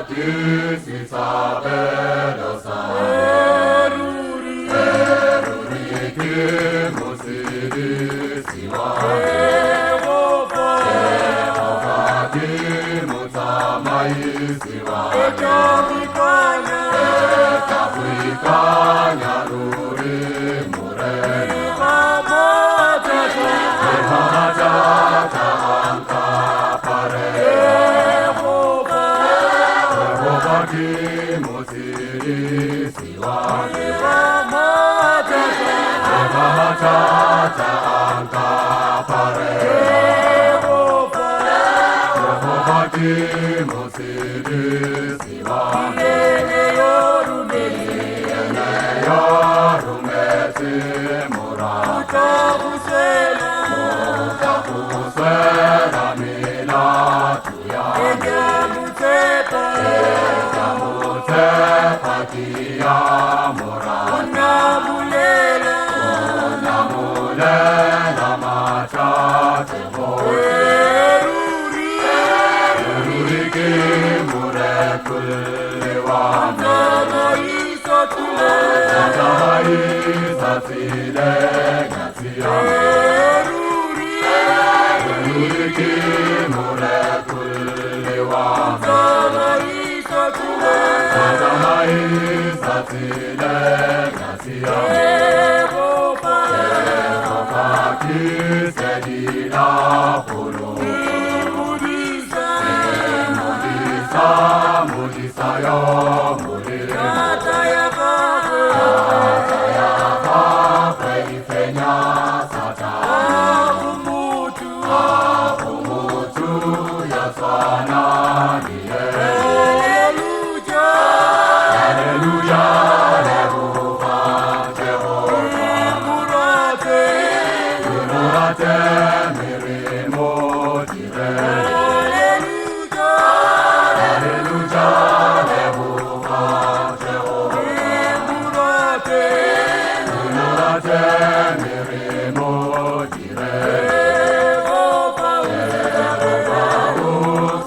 ke setshabelo sa Ruri ruri ke mosebetsi wa Jehova Jehova ke motsamaisi wa E tla go ikanya Ka go ikanya ruri Morena Ga mathata Le mathata a nkaparela Jehova Jehova ke motshedisi wa me Ga mathata Le mathata a nkaparela Jehova Jehova ke motshedisi wa me Yene yo rometse Yena yo rometse mora O tla go swela O tla go swela melato ya E ke a mo tshepa Ke a mo tshepa ke a mo O rata nnamolela O nnamolela mathateng ohle Ruri Ruri ke morekolli wa me Tsamaisa tseleng Tsamaisa tseleng ya tshiamo Ruri Ruri ke morekolli wa me Tsamaisa tseleng Tsamaisa tseleng ya tshiamo Jehova Jehova ke sedi la poloko Ke modisa Modisa modisa yo molemo Thata ya gagwe Thata ya gagwe e fenya Satane Ha go motho Ha go motho ya tshwanang le yena Haleluja Haleluja leboga Jehova Re mo rate Re mo rate mme re mo direle Haleluja Haleluja leboga Jehova Re mo rate Re mo rate mme re mo direle Jehova Jehova o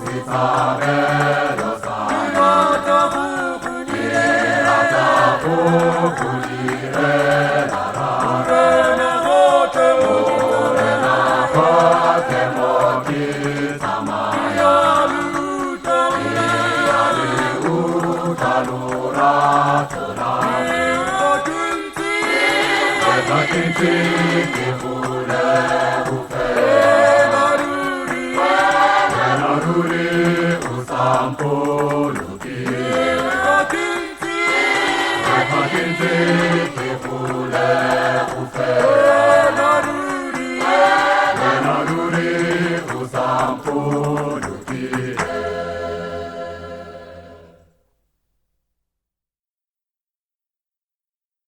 setshabelo sa Ke rata go go direla rata go go direla Morena hohle mo ke Morena hohle mo ke tsamaya Ke a le utlwa Ke a le utlwa lorato la Ga ke ntse Ga ke ntse ke hole ho fela Wena ruri Wena ruri o sa mpolokile Ga ke ntse Ga ke ntse ke hole ho fela Wena ruri Wena ruri o sa mpolokile.